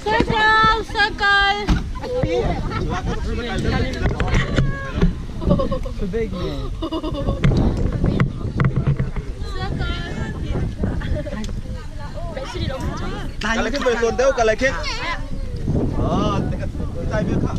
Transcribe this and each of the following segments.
Circle, circle. Kalakit boleh tuan tahu kalakit. Ah, tai biar kak.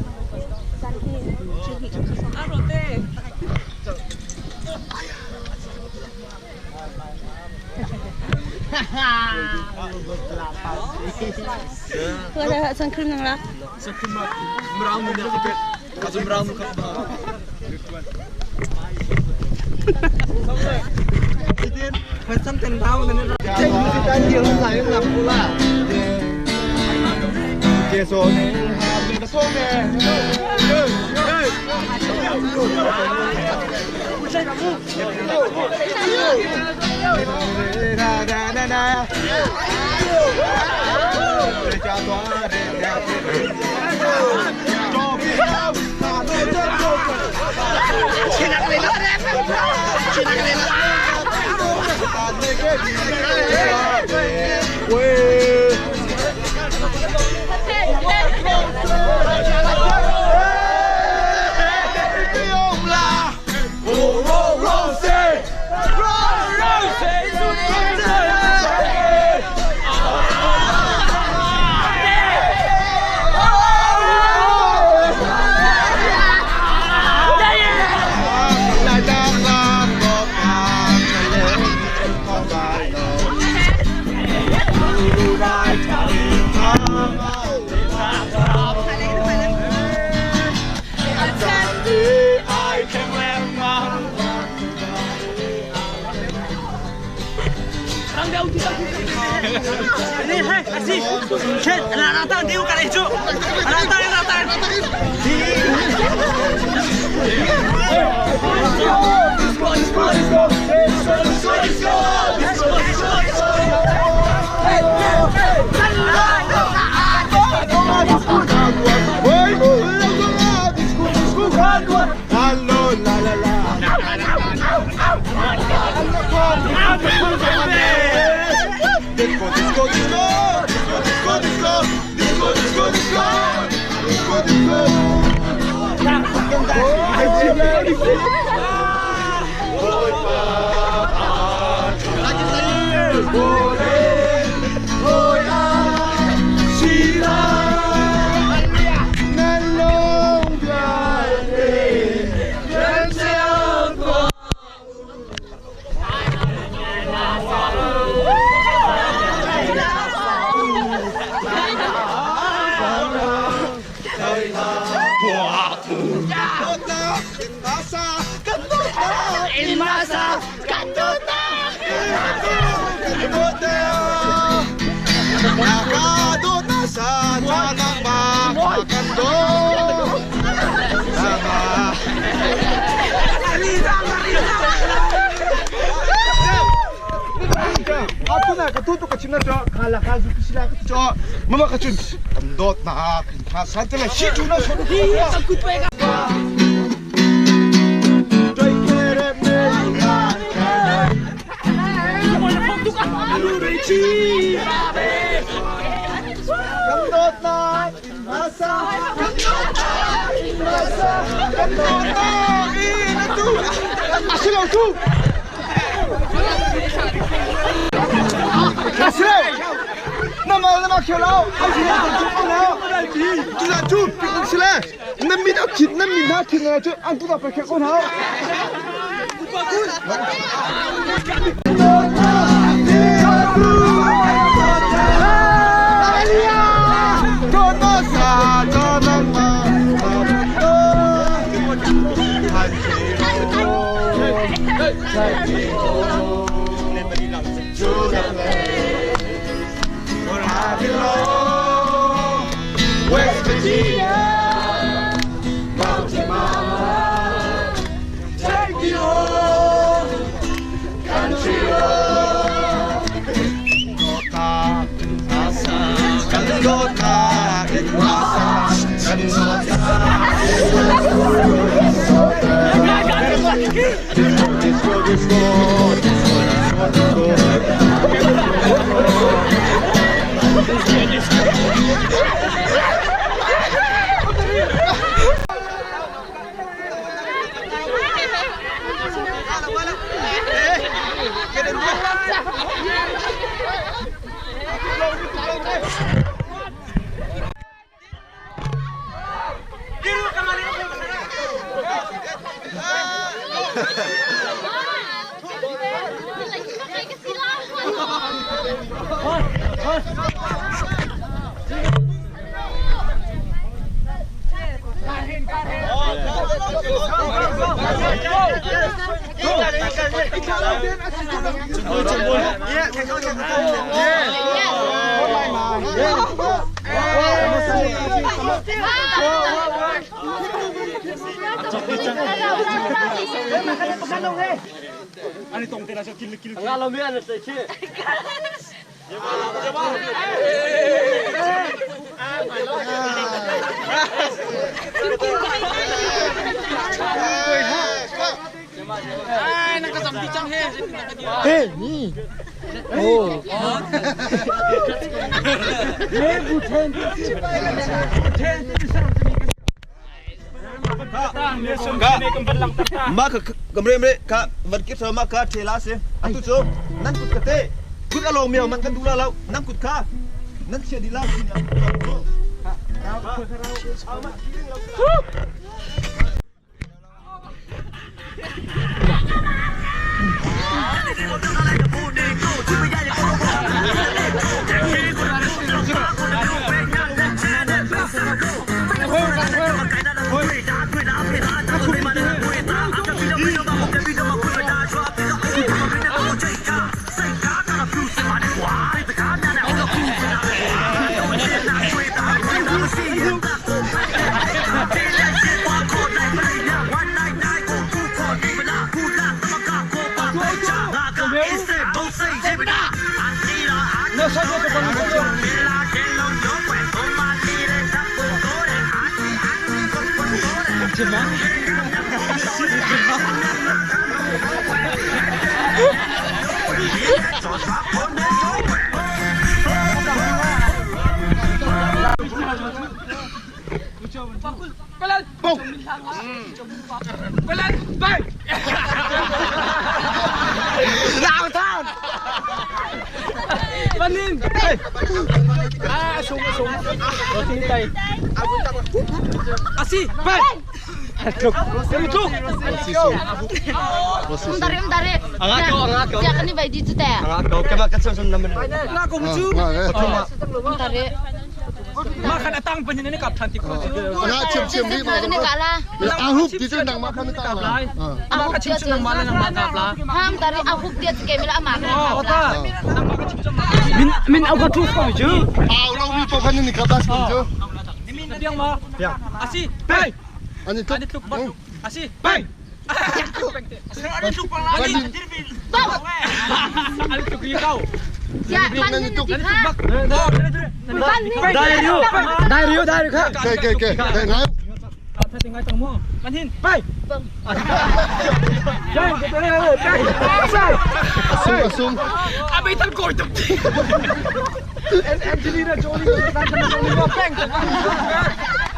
Na mit a khit na mit na khit na cu an tu da pe khe kon hau. West Virginia, Mountain Mama, take me home, country road. Ma ka kamre mre ka van ki ma ka thela se atu chu nan kut ka te kut along miao man kan du la lo nan kut kha nan chia di la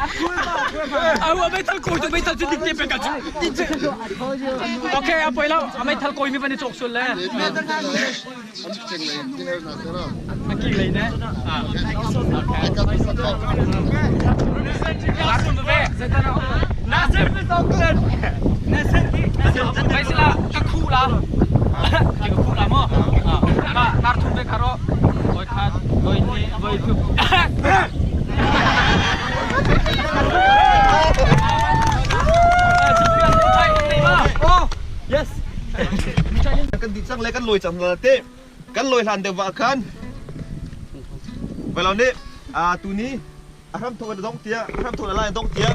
Awa meithal kawi tu meithal cu dik te pek ah Okay, a poi lo. A meithal kawi mi van i cawk sul le. A ki lei ne. Nasir ka khu la. Ka khu la mo. Tar thum ve kharo. Voi khat, voi ni, voi thum. Yes. Kan di cang le kan lawi cang la te. Kan lawi hlan deuh wa khan. Velo nih a tu ni a hram thok dong tia hram thok lai dong tia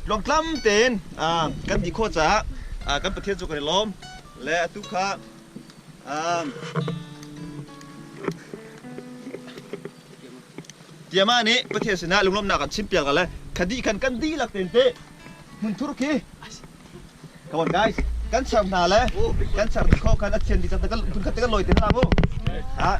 longtlam tein kan di kho caah kan Pathian cu kan i lawm le atu kha Tiama nih Pathian sinah lunglawmhnak an chimpiak le khadi khan kan dihlak tein te hmunthur khi Come on guys kan char hna le kan char kho khan a thian di kan phun khat te kan lawi te hna mu ha